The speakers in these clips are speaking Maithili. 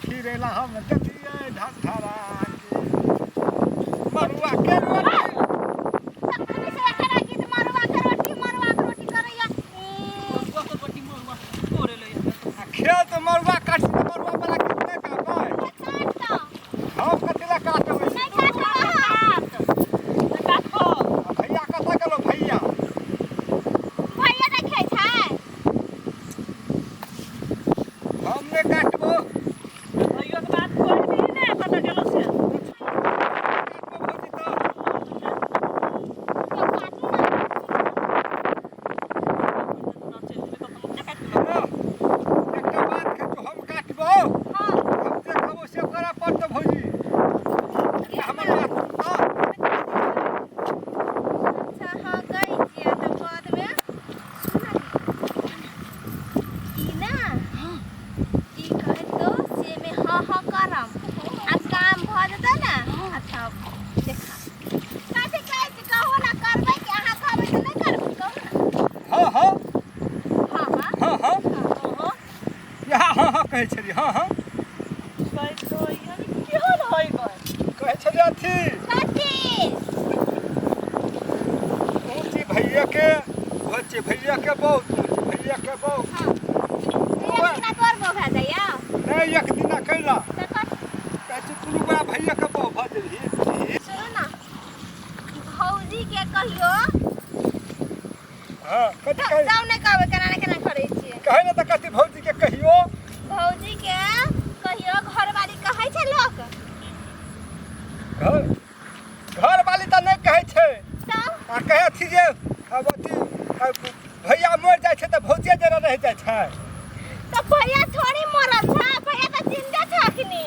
फिरेला हम देतियै ढंढरा के मरुआ के रोटी। तखने से एकरा गीत मरुआ के रोटी, मरुआ के रोटी करैया। मरुआ के रोटी मरुआ करे ले। आ खेत मरुआ काट तऽ मरुआ वाला गीत नहि गाबै? काट तऽ। हम कथी लए काटबै? नहि काटब अहाँ। काटबो। आ भैया कतऽ गेलो भैया? भैया नहि खाइ छै। हम नहि काटबो। भैया के बात कर दी ने कतऽ गेलो से। काटबो भौजी तऽ। तो काटू ना। एकटा बात कहै छौ, हम काटबो। हाँ। हम जे कहबो से करऽ पड़तौ भौजी। हमर बात सुनतऽ? अच्छा हाँ कहै छियै तऽ बादमे सुन ई ना ई कहतो से मे हाँ हाँ करम आ काम भऽ जेतै ने आ तब देखा कथी कहै छी कहू ना करबै कि अहाँ कहबै तऽ नहि करबै कहू ना। हँ हँ। हाँ हाँ। हँ हँ। इएह हँ हँ कहै छलियै हँ हँ। कहै छलियै अथी कथी? ऊँची भैया के ऊँची भैया के बहुत ऊँची भैया के बहुत। हाँ। एक दिना तोर बहु भए जाइया। नहि एक दिना कैला। तऽ कथी? कहै छै दुनू गोरा भैया के बहु भऽ जेबही। सुनू ना भौजी के कहियो। हाँ कथी कहै? जाउ नहि कहबै केना ने केना करै छियै। कहै ने तऽ कथी भौजी के कहियो? भौजी के कहियो घरवाली कहै छै लोक? घर घरवाली तऽ नहि कहै छै। तब? आ कहै अथी जे अब अथी अब भैया मरि जाइ छै तऽ भौजिए जरा रहि जाइ छै। तऽ भैया थोड़ी मरल छै, भैया तऽ जिंदे छै अखनी।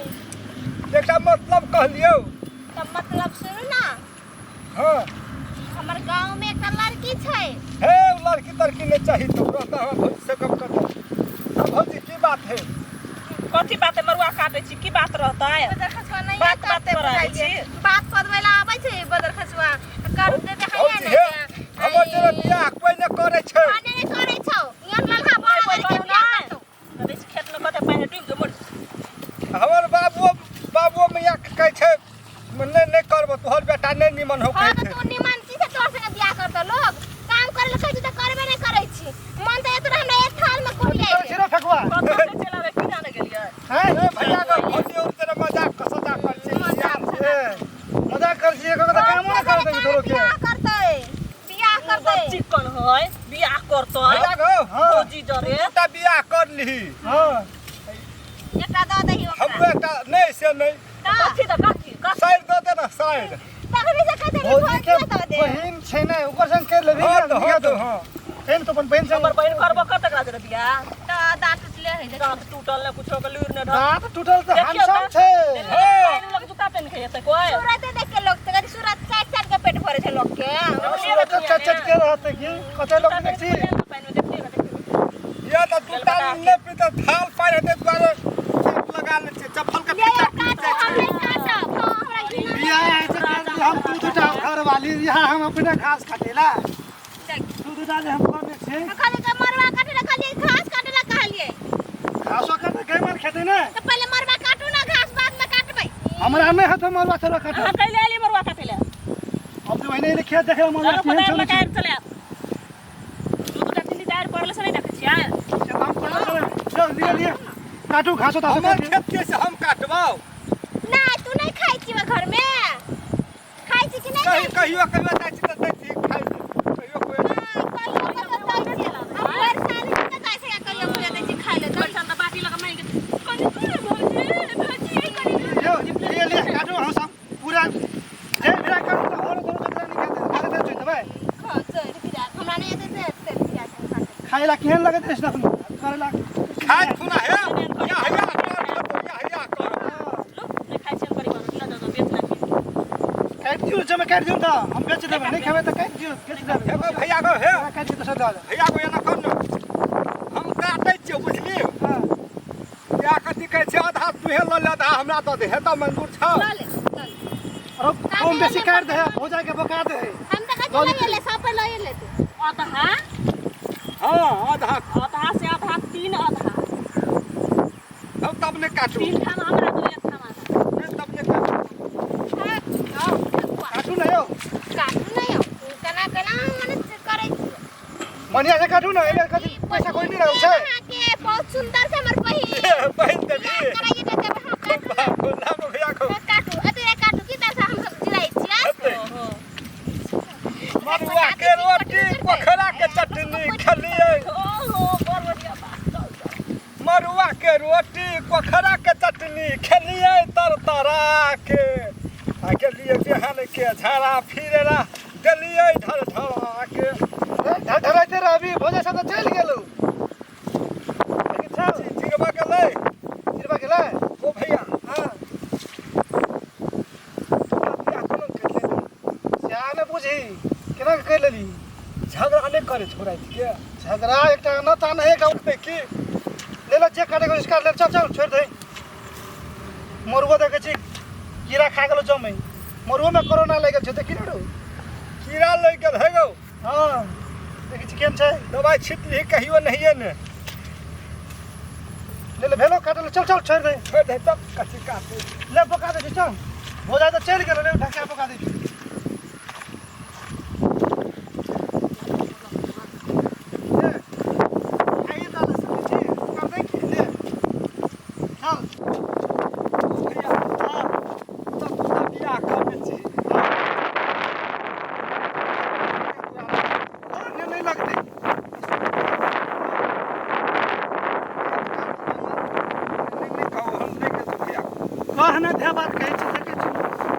एकटा मतलब कहलियौ। तऽ मतलब सुनू ना। हाँ। हमर गांव में एकटा लड़की छै। हे उ लड़की तड़की नहीं चाही तो रहता हम भौजी से गप कर। हाँ भौजी की बात है? कथी बात है मरुआ काटे छी की बात रहतै? बदर खसुआ नहीं बात बात करते कराबै बुझाइए। छी। बात पदबै ला आबै छै बदर खसुआ कर दे देखै भौजी ने। हे हमर जरा बियाह कोई ने करै छै। माने नहीं करै छौ। यहाँ ललहा बड़ा लड़की बियाह करतौ। करै छी खेत में कते पानि डूबि जो मर। हमर बाबुओ बाबुओ मैया कहै छै नहि नहि करबो तोहर बेटा नहि निमन हो हाँ कहै तऽ छै। तू निमन छी से तोहर संगे बियाह करतौ लोग। काम करे ला कहै छी तऽ करबे नहि करै छी। मन तऽ एतऽ हमरा एक थाल में कुटिया करै छी रे ठकुआ? कतऽ से चलि आबै की जाने गेलियै? हैं? ए भैया गो भौजी हम तेरा मजाक क सजा कर छी। मजाक ए, मजाक कर छी एकर तऽ कामो नहि करतै तोरो के। बियाह करतै बियाह करतै। चिकन है बियाह करतै। भैया गो हाँ। भौजी जरे। एकटा बियाह कर लिही। हाँ। एकटा दऽ दही ओकरा। हमरो एकटा नहि से नहि। कथी तऽ कथी? कथी? साइड दऽ दे ना साइड। तखने से कहतै भौजी के दऽ दे। बहिन छै ने ओकर संग कर लेबही हाँ ने, तऽ लिअ हाँ तो। तऽ हाँ। छै ने तो अपन बहिन संग। हमर बहिन करबो कतऽ करा देने बियाह? तऽ दाँत टूटले है देखियौ। दाँत टूटल ने कुछो के लूरि ने ढंग। दाँत टूटल तऽ देखियौ हैंडसम तऽ। छै। पानि लग जूता पेन के जेतै कोइ? सूरते देख के लोग तऽ कहै छै सूरत चाटि चाटि के पेट भरै छै लोक के। सूरत चट चट के रहतै की? कते लोक जूता देखै छी? पानि में देखिए ना, देखिए। या तऽ दूटा नहि पीतै थाल पानि हेतै दुआरे चप लगा लै छियै चप्पल के ले फीता काटो, टूटि जाइ हम छै। नहि काटब। हाँ, हमरा घिना बियाह है से कर दी हम दू दूटा घरवाली यहाँ हम अपने घास काटेला। देख। दू दूटा जे हम कमे छी। हम कहलियै कि मरुआ काटे ला कहलियै, घास काटे ला कहलियै। घासो काटे गै मार खेतै ने? तऽ पहिले मरुआ काटू ना, घास बाद में काटबै। हमरा नहि हेतै मरुआ तरुआ काटल। अहाँ कैले एलियै मरुआ काटे ला? हम तऽ ओहिने एलियै खेत देखै ला मरुआ चलू केहन पतार छलै। लगा आबि चले आब। दू दूटा तीन तीन दारि पड़ल से नहि देखै छियै? से तऽ हम कोना करबै? चल, लिअ, लिअ। काटू घासो तासो हमर काटू। खेत के से हम काटबौ। नहि, तू नहि खाइ छी घर में? खाइ छी कि नहि कही खाइ छी? कहियो कहियो जाइ छी तऽ दै छी खाइ ले। कहियो कहियो हाँ, कहियो कहियो दै छी। आ भरि साल कतऽ जाइ छै कहियो कहियो दै छी खाइ ले। भरि साल तऽ बाटी लऽ कऽ माँगि कनि दूर भौजी, भौजी, कनि दूर। लिअ, लिअ, लिअ, काटू अहाँ सब। पूरा जे बिरा करू तऽ होरो तोरो जकरा नहि खेतै, खाली तऽ चलि देबै। हाँ, चलि बिरा। हमरा नहि एतै से चलि बिरा के काटै। खाइ ला केहन लगैत अछि तखन? करै ला खाइ खुना हे, या हैया कर खेतौ, या हैया कर। लू, नहि खाइ छियै हम गरीब आदमी, लऽ जाउ, जाउ, बेच लै छी। काटि दियौ, जमे काटि दियौ तऽ हम बेच देबै। नहि खेबै तऽ काटि दियौ, बेच देबै। हे गो भैया गो, हे। हमरा काटि दियौ तऽ दऽ देबै। भैया गो, एना कर ने। हम काटै छियौ, बुझलियै? हाँ। या कथी कहै छै, आधा तूहे लऽ ले, आधा हमरा दऽ दे। हेतौ मंजूर छौ? लऽ ले, लऽ ले। अरे कम बेसी काटि दे, हो जाए के बका दे। हम तऽ कहै छियै लऽ ले, सब पर लऽ ले तू। आधा? हाँ, आधा। आधा से आधा, तीन आधा। हम तब तब ने काटू। तीन ठाम हमरा दू, एक ठाम अहाँ। तब ने काटू। काटू ने यौ। काटू नहि यौ, केना केना मने करै छी। मनिया से काटू ने, एहिमे कथी पैसा कोई नहीं रहल छै। अहाँके बहुत सुंदर छै हमर बहिन। बहिन देबी। कराइए तऽ देबै। हँ, काटू। बाबू नाम भैया को। काटू, अतरे काटू की तरह हम सब जिलाई छियै। ओहो। मरुआ के रोटी पोखरा के चटनी खेलियै। ओहो, बड़ बढ़िया बात। चल चल। मरुआ के रोटी पोखरा के चटनी खेलियै तर तरा के आ गेलियै बिहान के झाड़ा फिरेला देलियै ढर ढरा के। ढरढराइते रहबी, भोजे सब तऽ चलि गेलौ। लेकिन चल। चिरवा गेलै। चिरवा गेलै। ओ भैया। हँ। तोरा बियाह कोना करि लेली? सएह ने बुझी केना कऽ करि लेली। झगड़ा नहि करै छौ राति के? झगड़ा एकटा न तान है एकटा उठतै की ले ले, जे काटे के काट ले। चल चल, छोड़ि दे। मरुओ देखै छी कीड़ा खा गेलो जमै, मरुओमे कोरोना लागि गेल छै। देखी ने रौ। कीड़ा लागि गेल है गौ। हँ, देखै छी केहन छै। दवाइ छिटली कहियो नहिये ने। ले ले, भेलो काटल। चल चल, छोड़ि दे। छोड़ि दे तब कथी काटू। ले, पका दै छी। चल, भोजा तऽ चलि गेलो। ले, ढकिया पका दै छी। ले, खाइए डालै सकै छी, कर दै की। ले चल। भैया। हँ। तब तू बियाह कऽ छी। नहि नहि लगतै। नहि नहि कहू, हम नहि कहतौ भैया। कह ने धे बात कहै छी, देखै छी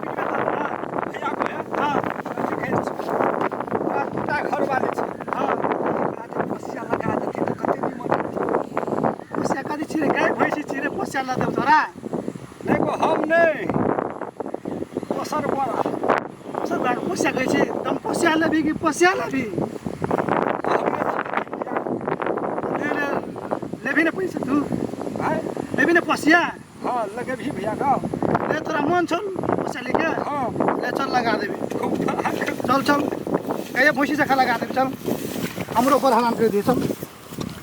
पिटबे तब ने। भैया को है। हँ। कथी कहै छी, तोरा दूटा घरवाली छै। हँ। ओकरा जे पोसिया लगा देती तऽ कते निमन रहतै। पोसिया कथी छी रे? गाय भैंसी छी रे पोसिया लऽ देब तोरा? नहि गो, हम नहि, दोसर गोरा। दोसर गोरा के पोसिया कहै छी? तम पोसिया लेबही कि पोसिया लेबही? हमरे दऽ देती भैया। ले ले, लेबही ने पैसा तू? आँय? लेबही ने पोसिया? हँ, लगेबही भैया गौ? ले, तोरा मन छौ पोसिया लेके? हँ। ले चल, लगा देबी। खूब। चल चल, कहिया भैंसी जकाँ लगा देबी। चल, हमरो पर हरान कर दिए। चल।